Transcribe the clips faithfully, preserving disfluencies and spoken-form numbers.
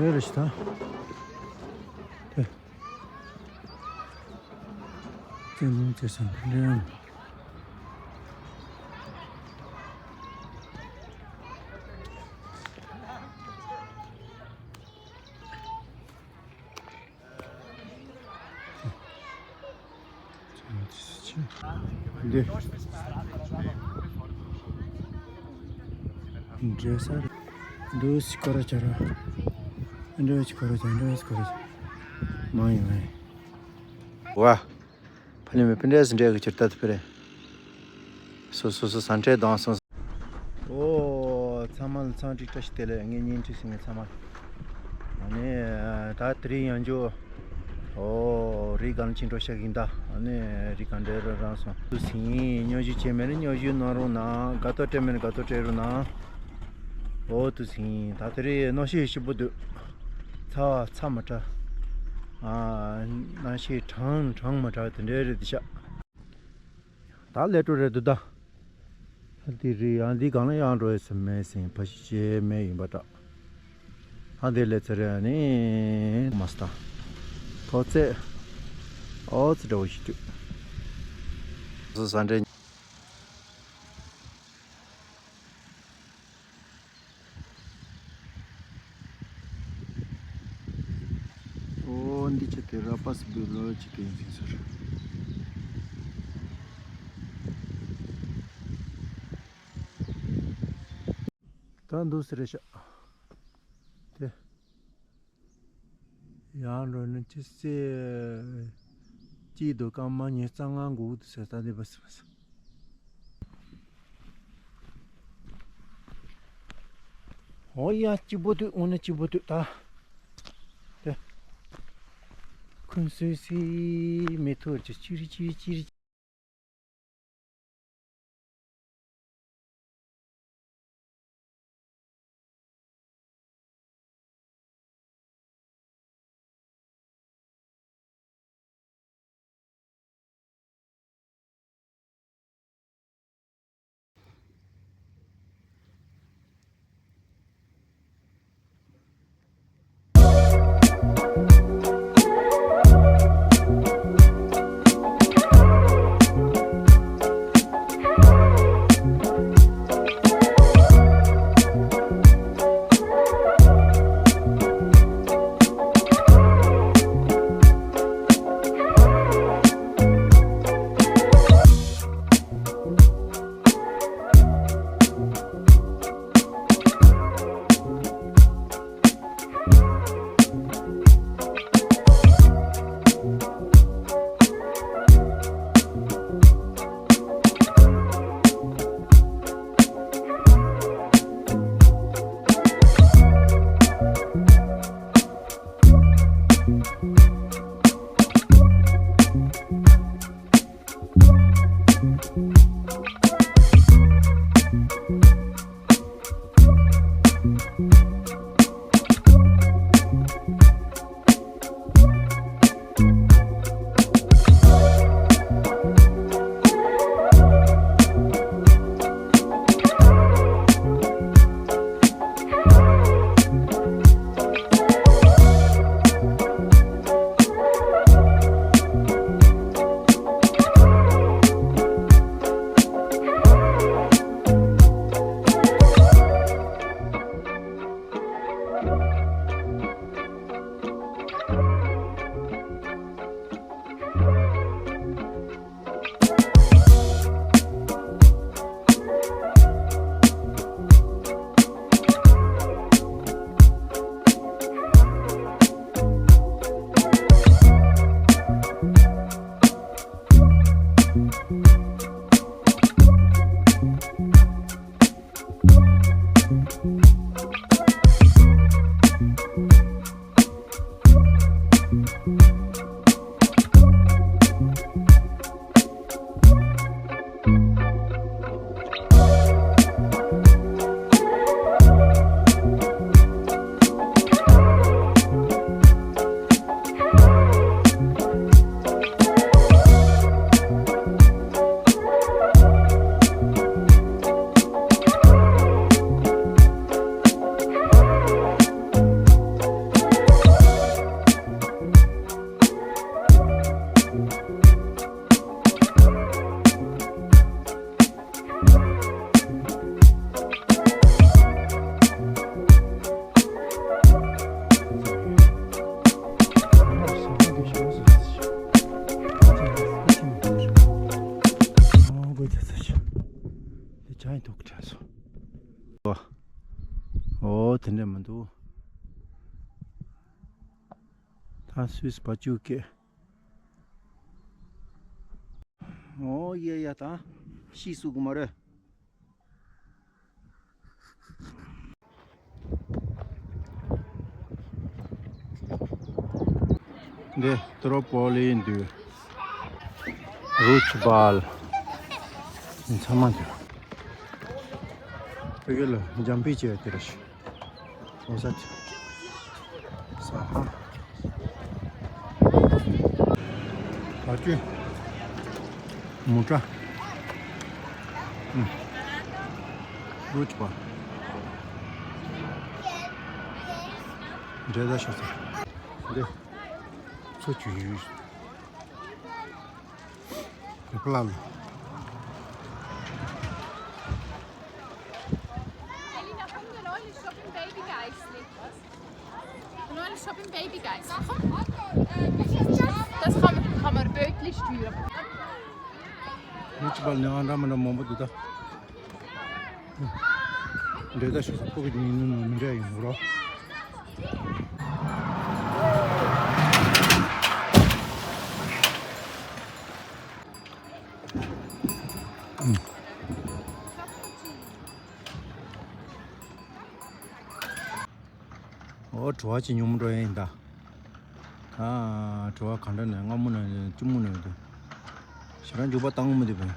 འདི་རེད་ཤག་ད། དེ། ཙེ་ནང་ཙེ་སང་འདྲེན། འདི། འདྲེ་ས་རེད། འདུག་སེ་སྐོར་ར་བྱ་ར། འདྲེ་སྐོར་ར་བྱ། འདྲེ་སྐོར་ར་བྱ། མ་ཡིན་མ་ཡིན། ཝ། ཕ་ལི་མི་པིན་ཏྲེ་སི་འདྲེ་གི་ཆུར་ལྟ་དུ་ཕེ་རེ། སོ་སོ་སོ་སང་ཁྲའི་གདོང་སོང་། ཨོ། ཚང་མ་ལ་འཚམས་འདྲི་བཀྲ་ཤིས་བདེ་ལེགས། ངའི་བརྙན་འཕྲིན་གཟིགས་མཁན་ཚང་མ། ཨ་ནི་ད་དེ་རིང་ཡང་འཇོ། ཨོ། རི་སྒང་ལ་ཕྱིན་འགྲོ་ཤག་ཡིན་ད། ཨ་ནི་རི་ག་འདྲ་རང་རང་སོང་། ཏུ་སིང་། སྙོན་ཞུ་བྱས་མེད་ན་སྙོན་ཞུ་གནང་རོགས་གནང་། དགའ་ཏོག་སྤྲད་མེད་ན་དགའ་ཏོག་སྤྲད་རོགས་གནང་། ཨོ་ཏུ་སིང་། ད་དེ་རིང་གནམ་གཤིས་སྐྱིད་པོ་འདུག་ཚ་བ་ཚ་མ་དྲག་ཨ། གནམ་གཤིས་གྲང་གྲང་མ་དྲག་དེ་འདྲ་རེད་འདི་ཤག་ད་ལས་འཕྲོ་རེད་འདུག་ད། ཧ་དེ་རི་ཡང་འདི་གང་ལ་ཡང་འགྲོ་ཡས་མེད་ཟིན་ཕ་ཤི་ཅེ་མེད་ཡིན་པ་འདྲ། ཧ་དེ་ལས་ཚེ་རེ་ནི་མ་སྟ། ཐོ་ཚེ། ཨོ་ཚེ་འདྲ་བོ་ཞིག་འདུག་སོ་ས་འདྲེ། ཨོ་འདི་ཆེ་དེ་ར་པ་སི་བུ་ལོ་ཅི་ཏེ་ཡིན་ཟེར། ད་འདུག་སེ་རེད་ཤག་དེ། ཡང་འགྲོ་ནི་ཅི་སེ། ཅི་འདུག་སྐར་མ་ཉི་ཤུ་རྩ་ལྔ་འགོར་འདུག་ཟེར། ད་འདི་བ་སི་བ་སི། ཨོ་ཡ་སྐྱིད་པོ་འདུག་དངོས་གནས་སྐྱིད་པོ་འདུག་ད། དེ། ཁུན་སུའི་སི་མེ་ཐོར་གྱི་ཅི་རི་ཅི་རི་ཅི་རི། ཨེ་འདུག་དྲན་སོང་། ཨོ། ཨོ་དེ་འདྲ་མི་འདུག་ད་སུས་བ་ཅུ་སྐད། ཨོ་ཡ་ཡ་ད་ཤི་སུ་གུ་མ་རེད། འདི་ཏྲོ་པོ་ལི་འདུག་རུཆ་བལ། ཚང་མ་འདུག་བོད་སྐད་ལ་འཇམ་པའི་ཆེ་བ་དེ་རེད། ཨོ་ས་ཆ། ས་ཧ། བ་ཅུ། མུ་ཏྲ། ཨུམ། རུ་ཅི་པ། འདྲེ་ད་ཤོ་ས། འདི། ཚོ་ཆུ་ཡུས། Plan. Elina, komm, wir wollen shoppen, Baby Guys. Wir wollen shoppen, Baby Guys. Komm. Das kann, kann man wirklich teurer. Nicht mal eine andere, meine Mama, du da. འདྲེ་ད་ཤོ་ས་ཕུག་གི་ཉིན་ནུ་མི་འདྲ་ཡིན་རོ། ཨོ་བྲོ་བ་ཅི་ཉུང་འགྲོ་ཡིན་ད། ད་བྲོ་བ་ག་འདྲ་ནས་སྔ་མོ་ནས་ཅི་མོ་ནས་འདུག་ཞེ་དྲག་འཇུག་པ་བཏང་མི་འདུག་བས།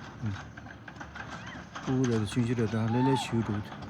ཕྲུ་གུ་རེད་ཆུང་ཆུང་རེད་ད་ལེ་ལེ་ཞུ་འགྲོ།